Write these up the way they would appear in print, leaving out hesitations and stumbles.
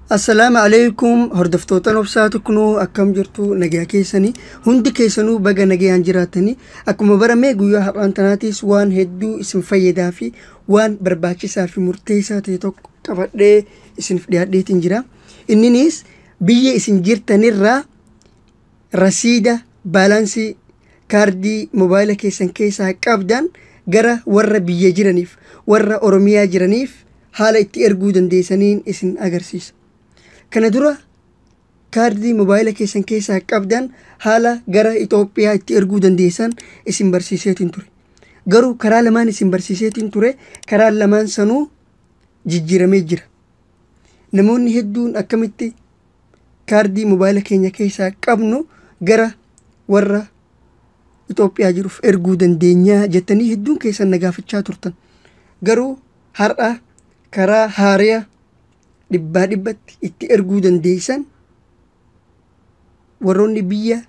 Assalaamu alaikum hordoftoota Obsaa Tukunoo, akkam jirtu? Nagaa keessanii? Hundi keessanuu baga nagayaan jiraatanii. Akkuma baramee guyyaa har'aan tanaatis waan hedduu isin fayyadaa fi waan barbaachisaa fi murteessaa ta'e tokko qabadhee isiniif dhiyaadheetiin jira. Inninis biyya isin jirtanirraa rasiida baalaansii kaardii mobaayila keessan keessaa qabdan gara warra biyya jiraniif, warra Oromiyaa jiraniif haala itti erguu dandeessaniin isin agarsiisa. Kana dura kaardii mobaayila keessan keessaa qabdan haala gara Itoophiyaa itti erguu dandeessan isin barsiiseetiin ture. Garuu karaa lamaan isin barsiiseetiin ture, karaa lamaan sanuu jijjiiramee jira. Namoonni hedduun akkamitti kaardii mobaayila keenya keessaa qabnu gara warra Itoophiyaa jiruuf erguu dandeenyaa jettanii hedduun keessan na gaafachaa turtan. Garuu har'a karaa haariyaa dhibbaa dhibbatti itti erguu dandeessan warroonni biyya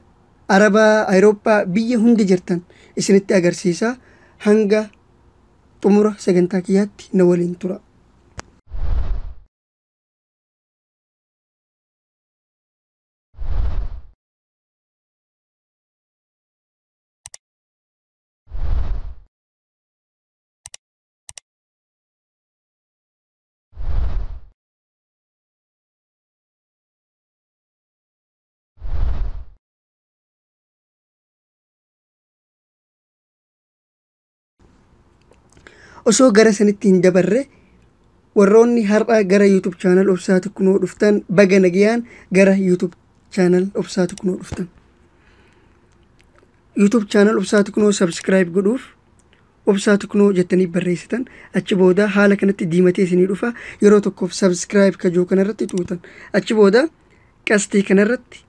Arabaa, Awurooppaa, biyya hunda jirtan isinitti agarsiisa. Hanga xumura sagantaa kiyyaatti na waliin tura. Osoo gara sanitti hin dabarre, warroonni har'a gara YouTube channel Obsaa Tukunoo dhuftan, baga nagayaan gara YouTube channel Obsaa Tukunoo dhuftan. YouTube channel Obsaa Tukunoo subscribe godhuuf Obsaa Tukunoo jettanii barreessitan. Achi booda haala kanatti diimatee isinii dhufa. Yeroo tokkoof subscribe kajoo kanarratti tuutan. Achi booda qastii kanarratti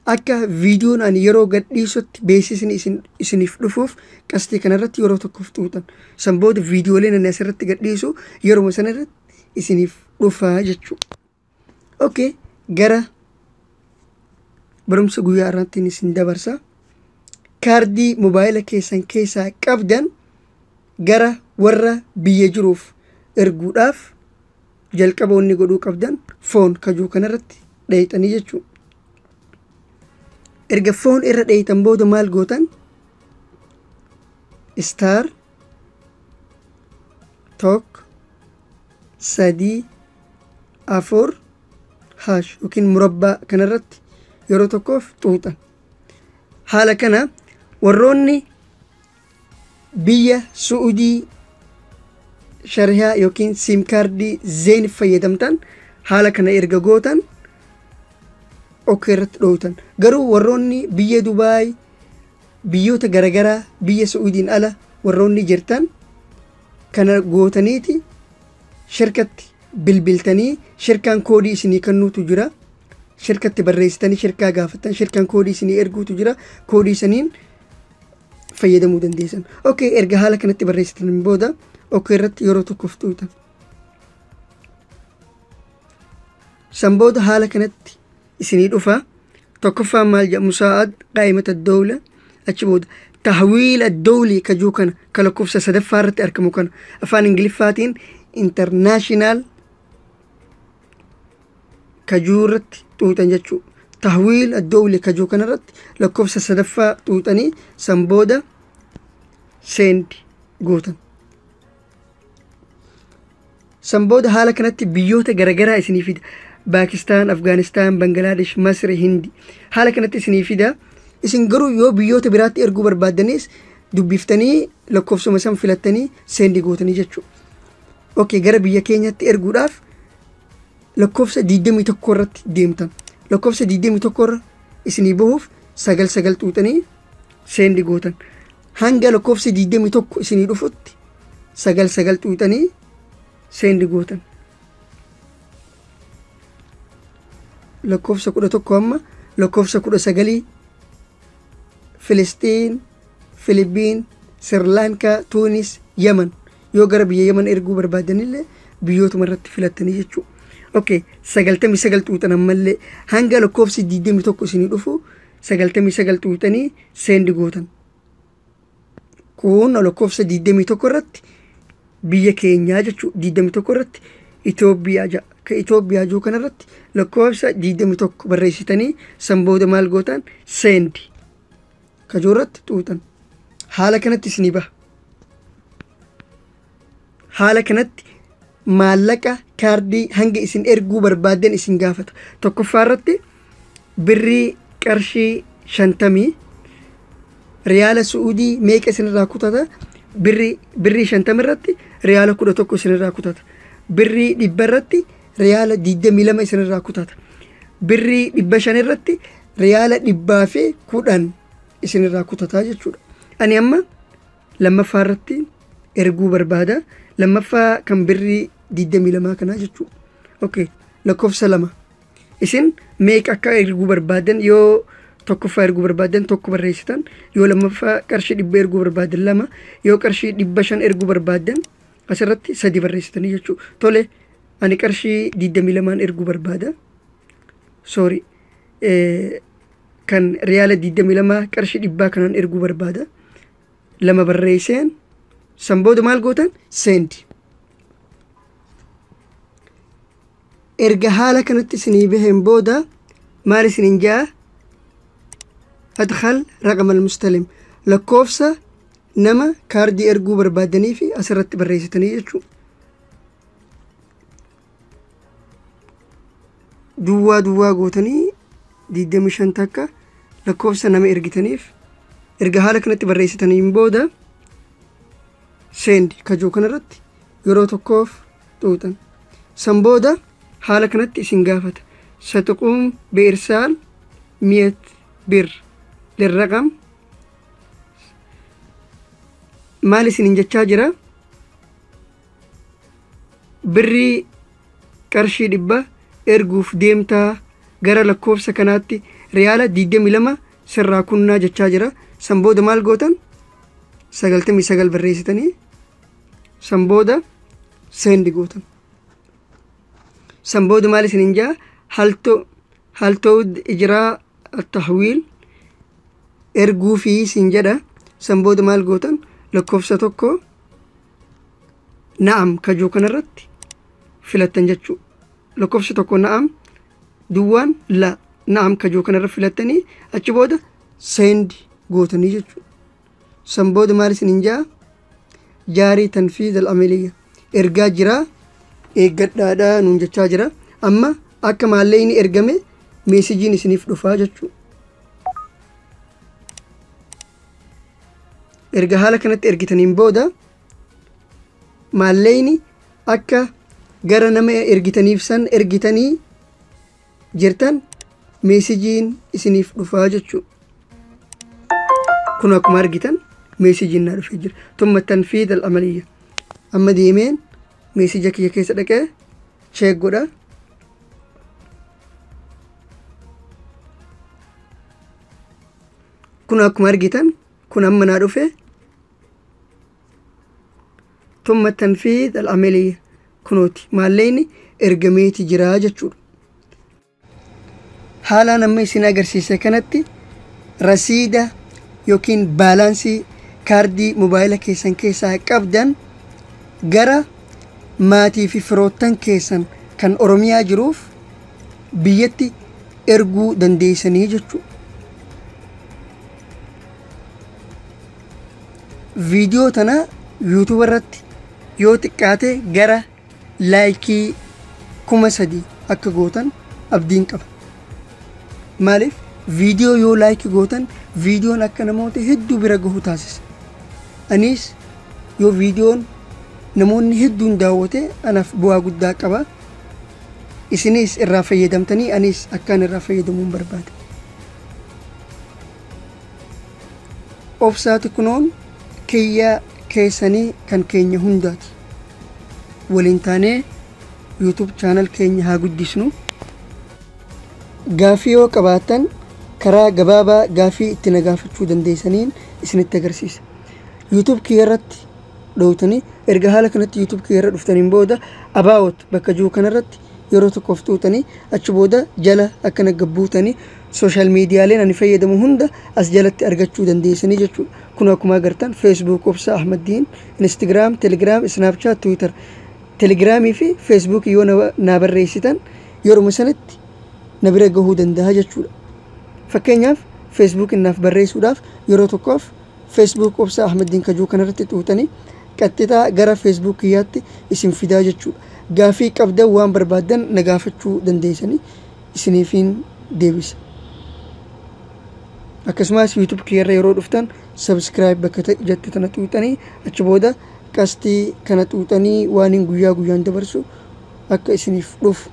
akka viidiyoon ani yeroo gadhiisutti beeksisni isiniif dhufuuf qastii kanarratti yeroo tokkoof tuutan. San booda viidiyooleen ani asirratti gadhiisu yeroo sanarratti isiniif dhufaa jechuudha. Okay, gara barumsa guyyaa har'aattiin isin dabarsa. Kaardii mobaayila keessan keessaa qabdan gara warra biyya jiruuf erguudhaaf jalqaba wanni godhuu qabdan phone kajuu kanarratti dheeyxanii jechuudha. Erga phone irra dheeyxan booda maal gootan? Star 1 3 4 hash yookiin murabbaa kanarratti yeroo tokkoof xuuxan. Haala kana warroonni biyya Su'udii sharihaa yookiin SIM kaardii Zain fayyadamtan haala kana erga gootan okay irratti dhoowtan. Garuu warroonni biyya Dubaay, biyyoota garaagaraa biyya Su'uudiin ala warroonni jirtan kana gootaniiti shirkatti bilbiltanii shirkaan koodii isinii kennuutu jira. Shirkatti barreessitanii shirkaa gaafattan, shirkaan koodii isinii erguutu jira. Koodii saniin fayyadamuu dandeessan. Okay, erga haala kanatti barreessitan booda okay irratti yeroo tokkoof xuuxan. San booda haala kanatti isinii dhufa. Tokkoffaan maal jedha? مساعد قائمة الدولة. Achi booda تحويل الدولي kajuu kana ka lakkoofsa sadaffaa irratti argamu kana afaan Ingiliffaatiin international kajuu irratti xuuxan jechuudha. تحويل الدولي kajuu kana irratti lakkoofsa sadaffaa xuuxanii san booda send gootan. San booda haala kanatti biyyoota garaagaraa isinii fida. Paakistaan, Afgaanistaan, Bangilaadesh, Masri, Hindi. Haala kanatti isinii fida. Isin garuu yoo biyyoota biraatti erguu barbaaddanis dubbiftanii lakkoofsuma san filattanii send gootanii jechuudha. Okay, gara biyya keenyatti erguudhaaf lakkoofsa 21 irratti deemtan. Lakkoofsa 21 irra isinii bahuuf 9 9 xuuxanii send gootan. Hanga lakkoofsa 21 isinii dhufutti 9 9 xuuxanii send gootan. Lakkoofsa 11, amma lakkoofsa 19, Filistiin, Filibiin, Sirlaankaa, Tuunis, Yaman. Yoo gara biyya Yaman erguu barbaadanillee biyyootuma irratti filattanii jechuudha. Okay, 99 xuuxan ammallee hanga lakkoofsi 21 isinii dhufu 99 xuuxanii send gootan. Kun lakkoofsa 21 irratti biyya keenyaa jechuudha. 21 irratti Itoophiyaa ja'a. Ka Itoophiyaa jiru kanarratti lakkoofsa 21 barreessitanii san booda maal gootan? Send ka jiru irratti xuuxan. Haala kanatti isinii baha. Haala kanatti maallaqa kaardii hanga isin erguu barbaaddan isin gaafata. Tokkoffaa irratti birrii qarshii 50 riyaala Su'uudii meeqa isinirraa kutata? Birrii 50 irratti riyaala 11 isinirraa kutata. Birrii 100 irratti riyaala 22 isinirraa kutata. Birrii 500 irratti riyaala 110 isinirraa kutataa jechuudha. Ani amma lammaffaa irratti erguu barbaada. Lammaffaa kan birrii 22 kanaa jechuudha. Okay, lakkoofsa 2. Isin meeqa akka erguu barbaadan, yoo tokkoffaa erguu barbaadan tokko barreessitan, yoo lammaffaa qarshii 100 erguu barbaadan lama, yoo qarshii 500 erguu barbaadan asirratti sadi barreessitanii jechuudha. Tole, ani qarshii 22 erguu barbaada. Sorry. Kan riyaala 22 qarshii 100 kanaan erguu barbaada. Lama barreesseen san booda maal gootan? Send. Erga haala kanatti isinii baheen booda maal isiniin jaa? أدخل رقم المستلم, lakkoofsa nama kaardii erguu barbaadanii fi asirratti barreessitanii jechuudha. Duwwaa duwwaa gootanii 25 takka lakkoofsa nama ergitaniif erga haala kanatti barreessitaniin booda send kajoo kanarratti yeroo tokkoof xuuxan. San booda haala kanatti isin gaafata. ستقوم بإرسال 100 بر للرقم maal isinin jechaa jira? Birrii qarshii 100 erguuf deemtaa, gara lakkoofsa kanaatti riyaala 22 sirraa kunnaa jechaa jira. San booda maal gootan? 99 barreessitanii san booda send gootan. San booda maal isinin jaa? هل تود إجراء التحويل erguu fi sin jedha. San booda maal gootan? Lakkoofsa tokko نعم kajuu kanarratti filattan jechuu. Lakkoofsa tokko نعم, duwwaan لا. نعم kajuu kanarra filattanii achi booda send gootanii jechuu. San booda maal isinin jaa? جاري تنفيذ العملية, ergaa jiraa eeggadhaadhaa nuun jechaa jira. Amma akka maallee ergame meesejiin isiniif dhufaa jechuu. Erga haala kanatti ergitaniin booda maalleeyni akka gara nama ergitaniif san ergitanii jirtan meesejiin isiniif dhufaa jechuu. Kun akkuma argitan meesejiin naa dhufee jira. تم تنفيذ العملية. Amma deemeen meeseja kiyya keessa dhaqee check godha. Kun akkuma argitan kun amma naa dhufe. تم تنفيذ العملية. Kunooti maalleeyni ergameeti jiraa jechuudha. Haalaan amma isin agarsiise kanatti rasiida yookiin baalaansii kaardii mobaayila keessan keessaa qabdan gara maatii fi firoottan keessan kan Oromiyaa jiruuf biyyatti erguu dandeessanii jechuudha. Viidiyoo tana YouTube irratti yoo xiqqaate gara laayikii 3000 akka gootan abdiin qaba. Maaliif? Viidiyoo yoo laayikii gootan viidiyoon akka namoota hedduu bira gahu taasisa. Anis yoo viidiyoon namoonni hedduun daawwate anaaf bu'aa guddaa qaba. Isinis irraa fayyadamtanii anis akkaan irraa fayyadamuun barbaada. Obsaati kunoon kiyya keessanii kan keenya hundaati. Waliin taanee YouTube channel keenya haa guddisnu. Gaafii yoo qabaattan karaa gabaabaa gaafii itti na gaafachuu dandeessaniin isinitti agarsiisa. YouTube kiyya irratti dhoowtanii erga haala kanatti YouTube kiyya irra dhuftaniin booda about bakka jiru kanarratti yeroo tokkoof xuuxanii achi booda jala akkana gabbuutanii social miidiyaaleen ani fayyadamu hunda as jalatti argachuu dandeessanii jechuudha. Kun akkuma agartan Facebook Obsaa Ahmaddiin, Instagram, Telegram, Snapchat, Twitter. Telegiraamii fi Feesbuukii yoo naa barreessitan yeruma sanatti na bira gahuu danda'a jechuudha. Fakkeenyaaf, Feesbuuk naaf barreessuudhaaf yeroo tokkoof Facebook Obsaa Ahmeddiin Kajuu kanarratti xuuxanii qaxxitaa gara Facebook kiyyaatti isin fidaa jechuudha. Gaafii qabdan, waan barbaaddan na gaafachuu dandeessanii, isiniifiin deebisa. Akkasumas YouTube kiyyarra yeroo dhuftan subscribe bakka jettu tana xuuxanii, achi booda qastii kana xuuxanii, waan hin guyyaa guyyaan dabarsu akka isiniif dhufu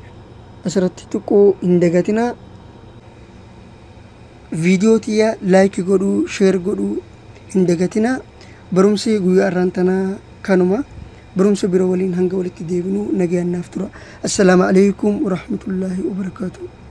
asirratti tuquu hin dagatinaa. Viidiyoo tiyya like godhuu, share godhuu hin dagatinaa. Barumsi guyyaa har'aan tanaa kanuma. Barumsa biroo waliin hanga walitti deebinu nagayaan naaf tura. Assalaamu alaikum warahmatullaahi wabarakaatuh.